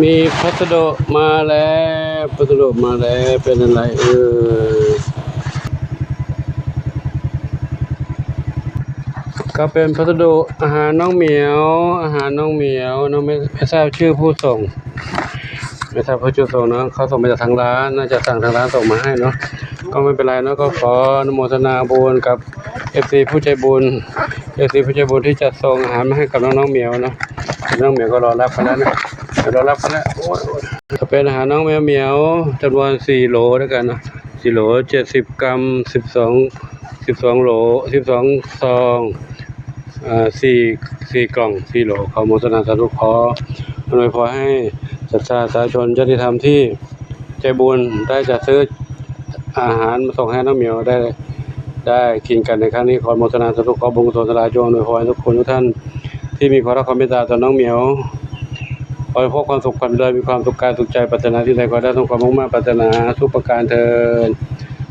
ມີພັດສະດຸມາແລ້ວ ພັດສະດຸມາແລ້ວ ເປັນອັນໃດເອີຍ? ກໍເປັນພັດສະດຸອາຫານນ້ອງໝຽວ ອາຫານນ້ອງໝຽວເນາະ ແມ່ ແມ່ຊາບຊື່ຜູ້ສົ່ງ ແມ່ຊາບຜູ້ຈຸດສົ່ງເນາະ ເຂົາສົ່ງມາຈາກທາງຮ້ານ ໜ້າຈະສັ່ງທາງຮ້ານສົ່ງມາໃຫ້ເນາະ ກໍບໍ່ເປັນໄລເນາະ ກໍຂໍອະນຸໂມທະນາບຸນກັບເອັຟຊີຜູ້ໃຈບຸນ ເອັຟຊີຜູ້ໃຈບຸນທີ່ຈະສົ່ງອາຫານມາໃຫ້ກັບນ້ອງໆໝຽວເນາະ ນ້ອງໝຽວກໍລໍຮັບກັນແລ້ວນະ ລໍຮັບກັນແລ້ວ ໂອ້ຍ ກໍເປັນອາຫານນ້ອງໝຽວ ຈຳນວນສີ່ໂຫຼດ້ວຍກັນເນາະ ສີ່ໂຫຼ ເຈັດສິບກຣາມ ສິບສອງ ສິບສອງໂຫຼ ສິບສອງຊອງ ເອີ ສີ່ ສີ່ກ່ອງ ສີ່ໂຫຼ ຂໍອະນຸໂມທະນາສາທຸ ຂໍອຳນວຍພອນໃຫ້ສັດທາສາທຸຊົນ ຍາດຕິທຳທີ່ໃຈບຸນໄດ້ຈັດຊື້ອາຫານມາສົ່ງໃຫ້ນ້ອງໝຽວໄດ້ ໄດ້ກິນກັນໃນຄັ້ງນີ້ ຂໍອະນຸໂມທະນາສາທຸ ຂໍບຸນກຸສົນທັງຫຼາຍຈົ່ງອຳນວຍພອນໃຫ້ທຸກຄົນທຸກທ່ານ ທີ່ມີຄວາມຮັກຄວາມເມດຕາຕໍ່ນ້ອງໝຽວ ຂໍໃຫ້ພົບຄວາມສຸກຄວາມຈະເລີນ ມີຄວາມສຸກກາຍສຸກໃຈ ປາດຖະໜາສິ່ງໃດຂໍໄດ້ສົມຄວາມມຸ່ງມາດປາດຖະໜາທຸກປະການເທີ້ນ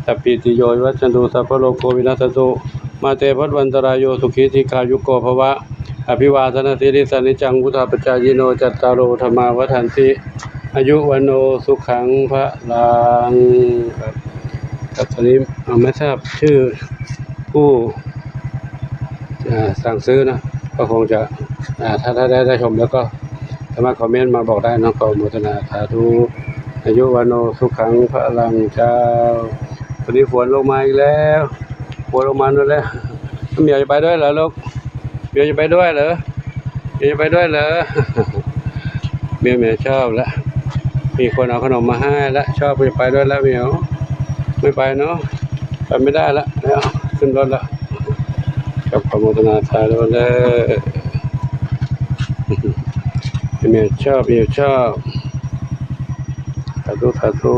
ສັບພີຕິໂຍ ວິວັດຊັນຕຸ ສັບພະໂລໂກ ວິນັດສັນຕຸ ມາເຕ ພະວັນຕະລາໂຍ ສຸຂີ ດີຄາຍຸໂກ ພະວະ ອະພິວາທະນະສີລິສະ ນິຈຈັງ ວຸດທາປະຈາຍິໂນ ຈັດຕາໂລ ທຳມາ ວັດທັນຕິ ອາຍຸ ວັນໂນ ສຸຂັງ ພະລັງ ກັບຕອນນີ້ ເອົາ ແມ່ຊາບຊື່ຜູ້ ອ່າ ສັ່ງຊື້ນະ ກໍຄົງຈະ ອ່າ ຖ້າ ຖ້າໄດ້ ໄດ້ຊົມແລ້ວກໍສາມາດຄອມເມັນມາບອກໄດ້ເນາະ ຂໍອະນຸໂມທະນາສາທຸ ອາຍຸ ວັນໂນ ສຸຂັງ ພະລັງ ເຈົ້າ. ຕອນນີ້ຝົນລົງມາອີກແລ້ວ ຝົນລົງມາໂນ່ນແລ້ວ ໝຽວຈະໄປດ້ວຍເຫຼືອລູກ? ໝຽວຈະໄປດ້ວຍເຫຼືອ? ໝຽວຈະໄປດ້ວຍເຫຼືອ? ໝຽວ ໝຽວຊອບລະ ມີຄົນເອົາຂະໜົມມາໃຫ້ລະ ຊອບ ຈະໄປດ້ວຍລະໝຽວ ໄມ່ໄປເນາະ ໄປໄມ່ໄດ້ລະ ແລ້ວຂຶ້ນລົດລະ ກັບ ຂໍອະນຸໂມທະນາສາທຸເດີ ໝຽວຊອບ ໝຽວຊອບ ສາທຸ ສາທຸ.